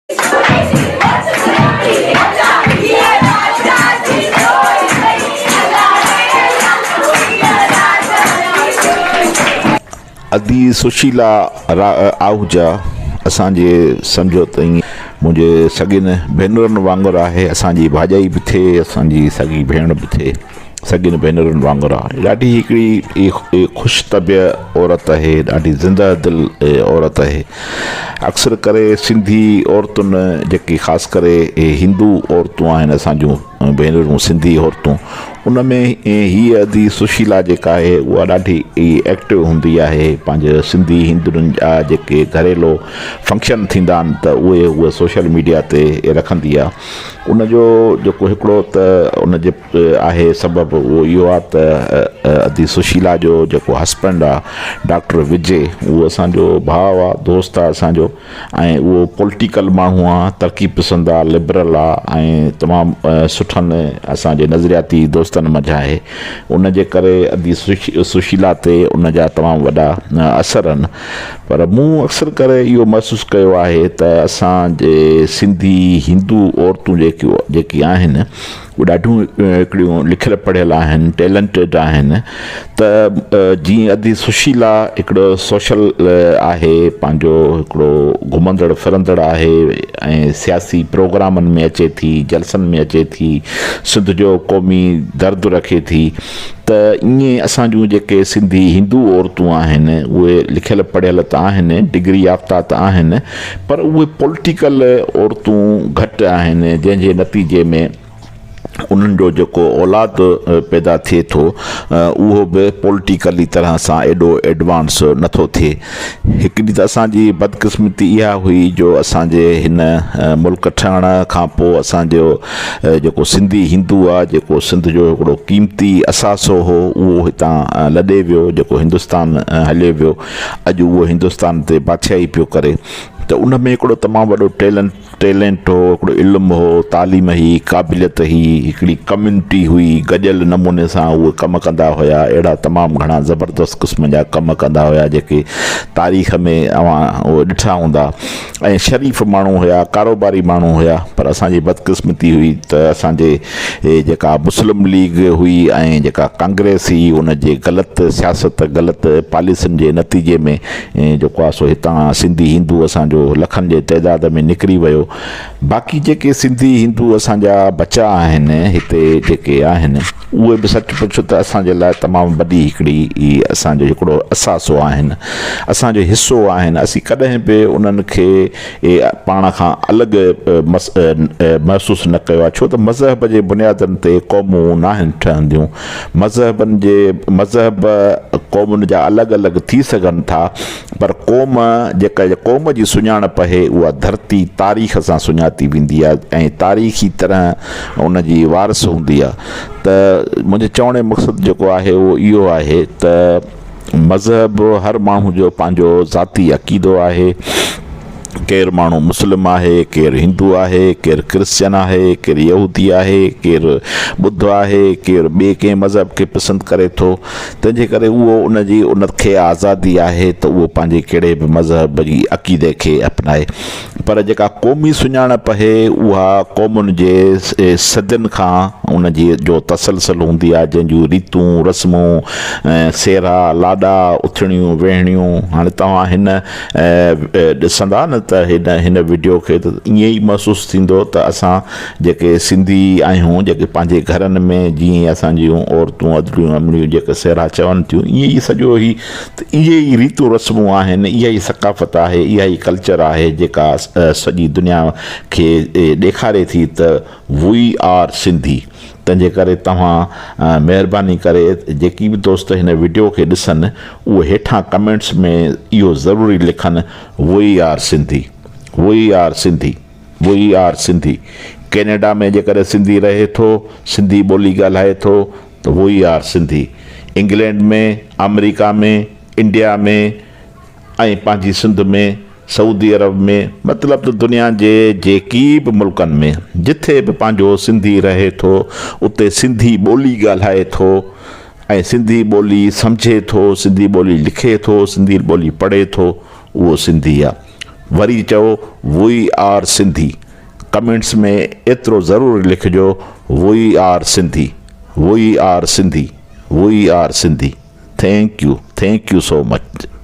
ادي سشيلا آهوجا اسان جي سمجهو ته ائين منهنجي سڳين ڀينرن وانگر آهي اسان جي ڀاڄائي به ٿئي اسان جي سڳي ڀيڻ به ٿئي سڳين ڀينرن وانگر آهي ڏاڍي هڪڙي خوش طبع عورت آهي ڏاڍي زنده دل عورت آهي اڪثر ڪري سنڌي عورتن جيڪي خاص ڪري هندو عورتون آهن اسان جون ڀينرون سنڌي عورتون ان ۾ هيء ادي سشيلا جيڪا آهي اها ڏاڍي ايڪٽو هوندي آهي پنهنجي سنڌي هندن جا جيڪي گهريلو فنڪشن ٿيندا آهن ته اهي هوء سوشل ميڊيا تي رکندي آهي ان جو جيڪو هڪڙو ته ان جي آهي سبب اهو اهو آهي ته ادي سشيلا جو جيڪو هسبنڊ آهي ڊاڪٽر وجي اهو اسان جو ڀاء آهي دوست آهي اسان جو ۽ اهو پوليٽيڪل ماڻهو آهي ترقي پسند آهي لبرل آهي ۽ تمام سٺن اسان جي نظرياتي دوستن منجهان آهي ان جي ڪري ادي سشيلا تي ان جا تمام وڏا اثر آهن پر مون اڪثر ڪري اهو محسوس ڪيو آهي ته اسان جي سنڌي هندو عورتون جيڪيون جيڪي آهن اهي ڏاڍيون هڪڙيون لکيل پڙهيل آهن ٽيلنٽيڊ آهن ته جيئن ادي سشيلا هڪڙو سوشل آهي پنهنجو هڪڙو گهمندڙ ڦرندڙ آهي ۽ سياسي پروگرامن ۾ اچي ٿي جلسن ۾ اچي ٿي سنڌ جو قومي درد رکي ٿي ته ائين اسان جون جيڪي سنڌي هندو عورتون آهن اهي لکيل پڙهيل ته آهن ڊگري يافته ته آهن پر اهي پوليٽيڪل عورتون گهٽ آهن جنهن جي نتيجي ۾ انهن جو جيڪو اولاد پيدا ٿئي ٿو اهو به پوليٽيڪلي طرح سان ايڏو ايڊوانس نٿو ٿئي. هڪڙي ته اسان جي بدقسمتي اها هئي جو اسان جي هن ملڪ ٺهڻ کان پوء اسان جو جيڪو سنڌي هندو آ جيڪو سنڌ جو هڪڙو قيمتي اثاثو هو اهو هتان لڏي ويو جيڪو هندستان هليو ويو اڄ اهو هندستان تي بادشاهي پيو ڪري ته ان ۾ هڪڙو تمام وڏو ٽيلنٽ ٽيلنٽ هو، هڪڙو علم هو، تعليم هئي، قابليت هئي، هڪڙي ڪميونٽي هئي، گڏيل نموني سان اهي ڪم ڪندا هيا، اهڙا تمام گهڻا زبردست قسم جا ڪم ڪندا هيا جيڪي تاريخ ۾ اوهان اهي ڏٺا هوندا ۽ شريف ماڻهو هيا، ڪاروباري ماڻهو هيا پر اسان جي بدقسمتي هئي ته اسان جي جيڪا مسلم ليگ هئي ۽ جيڪا ڪانگريس هئي ان جي غلط سياست غلط پاليسين جي نتيجي ۾ جيڪو آهي سو هتان سنڌي هندو اسان جو لکن جي تعداد ۾ نڪري ويو. باقي جيڪي سنڌي هندو اسان جا بچا آهن هتي جيڪي آهن اهي به سچ پڇ ته اسان جي لاء تمام وڏي هڪڙي اسان جو هڪڙو اثاثو آهن اسان جو حصو آهن اسين ڪڏهن به انهن کي پاڻ کان الڳ محسوس نه ڪيو آهي ڇو ته مذهب جي بنيادن تي قومون ناهن ٺهنديون مذهبن جي مذهب قومن جا الڳ الڳ ٿي سگهن ٿا پر قوم جيڪا قوم جي سڃاڻپ آهي اها ڌرتي تاريخ سان سڃاتي ويندي آهي ۽ تاريخي طرح ان جي وارث هوندي آهي ته منهنجي چوڻ جو مقصد جيڪو آهي اهو اهو آهي ته مذهب هر ماڻهو جو پنهنجو ذاتي عقيدو آهي ڪير ماڻهو مسلم آهي، ڪير هندو آهي، ڪير ڪرسچن آهي، ڪير يهودي آهي، ڪير ٻڌ آهي، ڪير ٻئي ڪنهن مذهب کي پسند ڪري ٿو، تنهن جي ڪري اهو ان جي ان کي آزادي آهي ته اهو پنهنجي ڪهڙي به مذهب جي عقيدي کي اپنائي. پر جيڪا قومي سڃاڻپ آهي اها قومن جي صدين کان ان جي جو تسلسل هوندي آهي جنهن جون ريتون رسمون سيرا لاڏا اٿڻيون ويهڻيون هاڻي توهان هن ڏسندا نه ته هن هن وڊيو کي ته ائين ئي محسوس ٿيندو ته اسان جيڪي سنڌي آهيون جيڪي پنهنجي گهرن ۾ جيئن اسان جون عورتون ادڙيون امڙيون جيڪي سهرا چون ٿيون ائين ئي سڄو هي ته اهي ئي ريتون رسمون آهن اها ئي ثقافت آهي اها ئي ڪلچر آهي جيڪا سڄي دنيا کي ڏيکاري ٿي ته وي آر سنڌي تنهنجي ڪري توهان مهرباني ڪري جيڪي به دوست هن وڊيو کي ڏسن اهي هيٺان ڪمينٽس ۾ اهو ضروري لکن we are Sindhi we are Sindhi we are Sindhi Canada ۾ جيڪڏهن سنڌي رهي ٿو سنڌي ٻولي ڳالهائي ٿو ته we are Sindhi England ۾ America ۾ India ۾ ۽ پنهنجي سنڌ ۾ سعودي عرب ۾ مطلب ته دنيا جي جيڪي به ملڪن ۾ جٿي به پنهنجو سنڌي رهي ٿو اتي سنڌي ٻولي ڳالهائي ٿو ۽ سنڌي ٻولي سمجهي ٿو سنڌي ٻولي لکي ٿو سنڌي ٻولي پڙهي ٿو اهو سنڌي آ. وري چئو وي آر سنڌي ڪمينٽس ۾ ايترو ضرور لکجو we are Sindhi we are Sindhi we are Sindhi thank you thank you so much.